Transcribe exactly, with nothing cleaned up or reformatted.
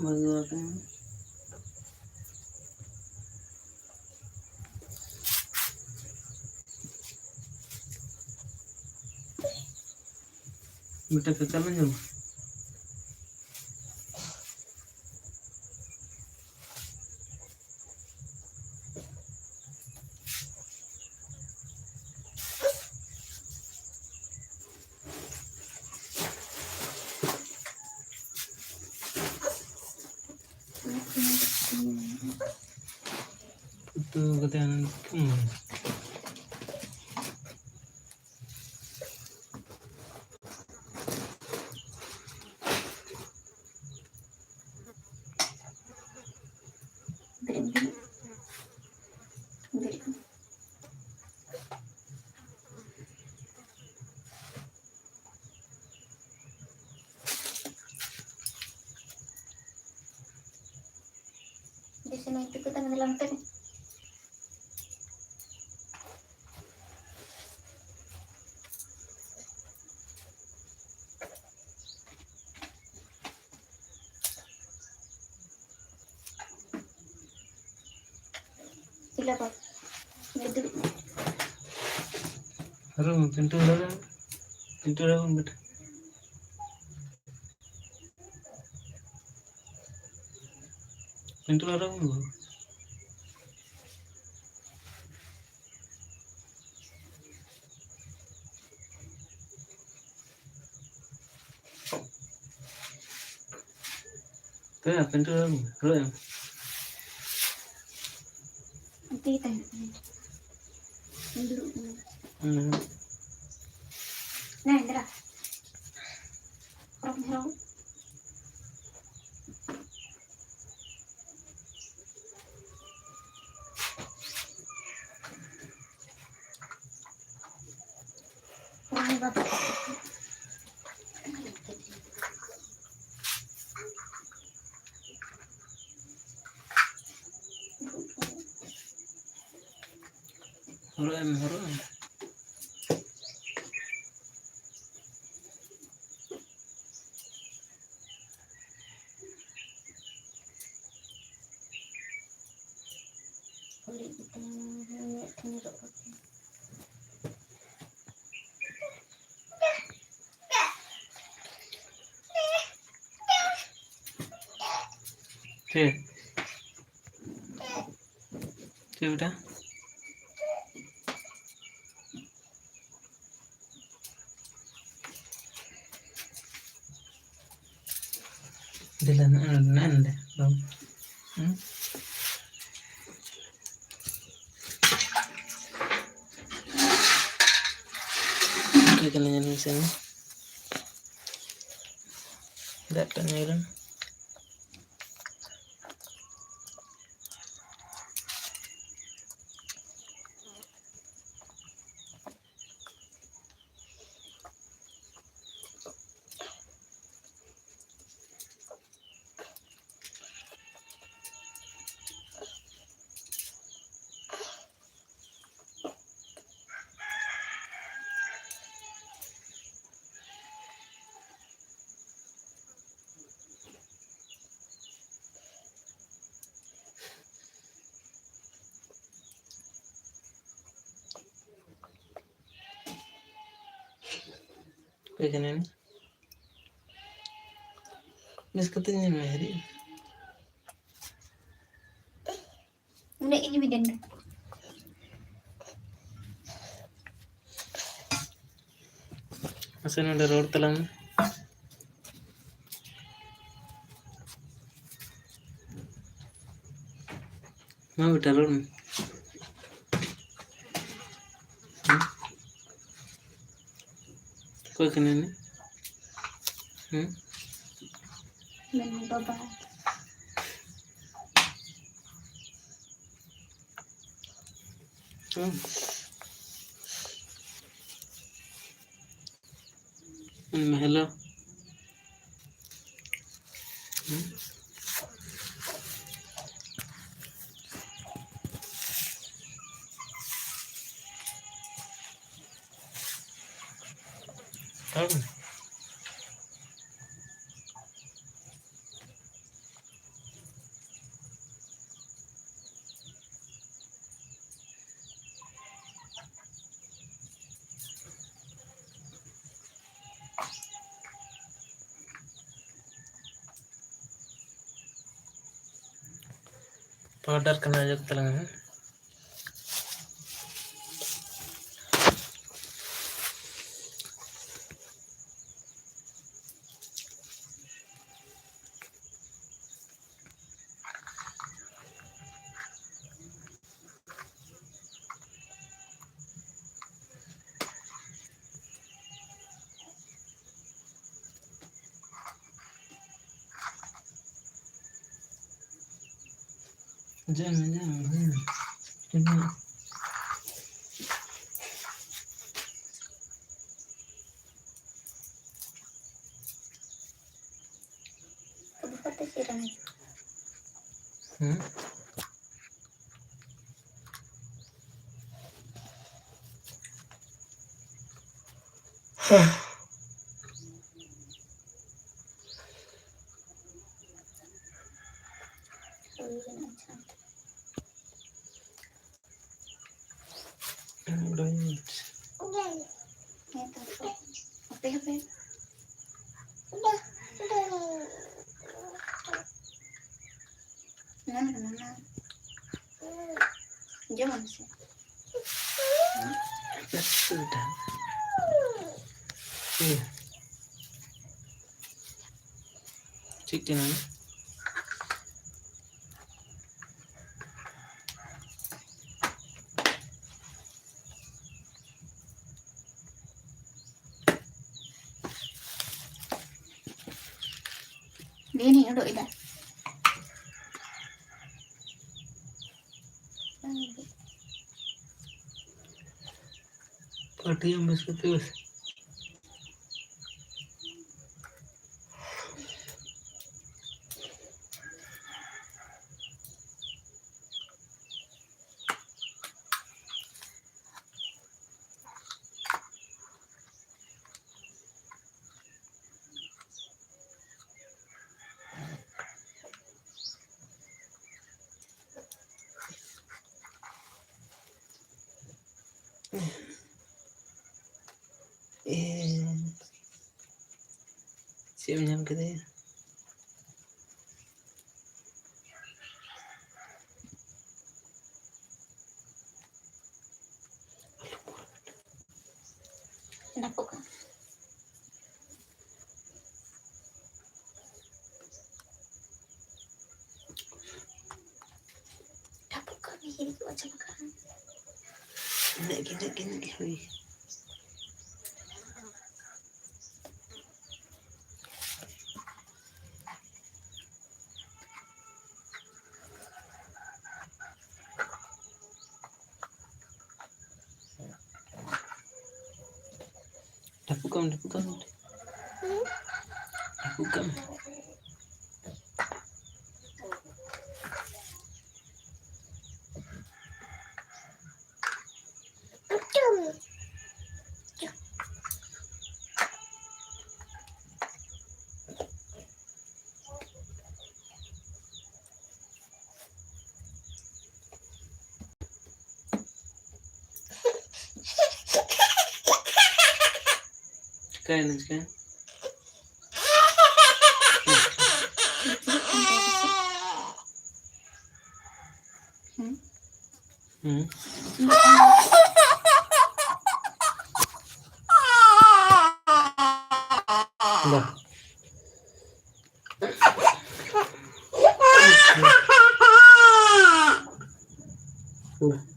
ᱵᱷᱟᱜᱤ ᱵᱟᱠᱚ ᱧᱟᱢᱟ᱾ ᱢᱤᱫᱴᱮᱱ ᱠᱟᱠᱟ ᱞᱤᱧ ᱡᱚᱢᱟ᱾ ᱩᱛᱩ ᱠᱟᱛᱮ ᱦᱟᱱᱟ ᱛᱷᱩᱢ᱾ ᱫᱮᱥᱤ ᱢᱟᱹᱭ ᱛᱟᱠᱚ ᱛᱟᱦᱮᱱ ᱫᱮᱞᱟ ᱱᱚᱛᱮ ᱨᱮ᱾ ᱪᱮᱫ ᱞᱮᱠᱟ? ᱫᱩᱲᱩᱵ ᱢᱮ᱾ ᱟᱨᱚ ᱯᱤᱱᱴᱩ ᱫᱟᱫᱟ, ᱯᱤᱱᱴᱩ ᱫᱟᱫᱟ ᱵᱚᱱ ᱵᱮᱴᱟ᱾ ᱯᱤᱱᱴᱩ ᱫᱟᱫᱟ ᱵᱚᱱ ᱵᱮᱴᱟ᱾ ᱛᱚ, ᱯᱤᱱᱴᱩ ᱫᱟᱫᱟ ᱵᱚᱱ ᱵᱮᱴᱟ᱾ ᱚᱱᱛᱮ ᱜᱮ ᱛᱟᱦᱮᱱ ᱠᱟᱱᱟ᱾ ᱫᱩᱲᱩᱵ ᱠᱟᱱᱟ᱾ ᱦᱩᱸ᱾ ᱱᱮ, ᱫᱮᱞᱟ᱾ ᱦᱚᱨᱚᱜ ᱢᱮ, ᱦᱚᱨᱚᱜ᱾ ᱦᱚᱨᱚᱜ ᱮᱢ, ᱦᱚᱨᱚᱜ ᱮᱢ᱾ ᱦᱮᱸ᱾ ᱪᱮᱫ ᱵᱮᱴᱟ? ᱫᱮᱞᱟ ᱱᱚᱜᱼᱚᱭ ᱱᱚᱰᱮ, ᱱᱚᱰᱮ, ᱵᱟᱹᱵᱩ᱾ ᱦᱩᱸ? ᱪᱮᱫ ᱠᱟᱱᱟ ᱧᱮᱞ ᱢᱮᱥᱮ ᱢᱟ᱾ ᱫᱟᱜ ᱴᱟᱜ ᱧᱮᱞ ᱢᱮ᱾ ᱚᱠᱚᱭ ᱠᱟᱱᱟᱭ ᱩᱱᱤ? ᱵᱮᱥ ᱠᱟᱛᱮ ᱧᱮᱞ ᱢᱮ, ᱦᱤᱨᱤ᱾ ᱩᱱᱟᱹᱜ ᱤᱧ ᱢᱤᱫ ᱫᱤᱱ ᱫᱚ᱾ ᱢᱟᱥᱮ ᱱᱚᱰᱮ ᱨᱚᱲ ᱛᱟᱞᱟᱝ ᱢᱮ᱾ ᱢᱟ ᱵᱮᱴᱟ, ᱨᱚᱲ ᱢᱮ᱾ ᱦᱩᱸ? ᱚᱠᱚᱭ ᱠᱟᱱᱟᱭ ᱩᱱᱤ? ᱦᱩᱸ? ᱢᱮᱱ ᱵᱟᱵᱟ᱾ ᱦᱩᱸ᱾ ᱦᱩᱸ, hello᱾ ᱦᱩᱸ᱾ ᱦᱩᱸ᱾ ᱚᱰᱟᱨ ᱠᱟᱱᱟ ᱡᱚᱛᱚ ᱛᱟᱞᱟᱝ ᱦᱟᱸᱜ᱾ ᱡᱚᱢ ᱢᱮ, ᱡᱚᱢ ᱢᱮ, ᱦᱩᱸ᱾ ᱛᱤᱱᱟᱹᱜ? ᱦᱩᱸ? ᱡᱚᱢᱟᱢ ᱥᱮ᱾ ᱪᱮᱫ ᱠᱟᱱᱟ? ᱫᱤᱱᱤᱧ ᱩᱰᱩᱠ ᱮᱫᱟ᱾ ᱯᱟᱹᱴᱤᱭᱟᱹᱢ ᱵᱤᱥᱠᱩᱴ ᱛᱮ ᱵᱮᱥ᱾ ᱮ, ᱪᱮᱫ ᱮᱢ ᱧᱟᱢ ᱠᱮᱫᱮᱭᱟ? ᱪᱟᱵᱟ ᱠᱟᱜᱼᱟ᱾ ᱤᱱᱟᱹᱜ ᱜᱮ, ᱤᱱᱟᱹᱜ ᱜᱮ, ᱤᱱᱟᱹᱜ ᱜᱮ ᱦᱩᱭ᱾ ᱰᱷᱟᱯᱩᱜ ᱠᱟᱜ ᱢᱮ, ᱰᱷᱟᱯᱩᱜ ᱠᱟᱜ ᱢᱮ᱾ ᱰᱷᱟᱯᱩᱜ ᱠᱟᱜ ᱢᱮ᱾ ᱪᱤᱠᱟᱹᱭᱮᱱᱟ, ᱪᱤᱠᱟᱹᱭᱮᱱᱟ? ᱦᱩᱸ᱾ ᱵᱟ᱾ ᱵᱟ᱾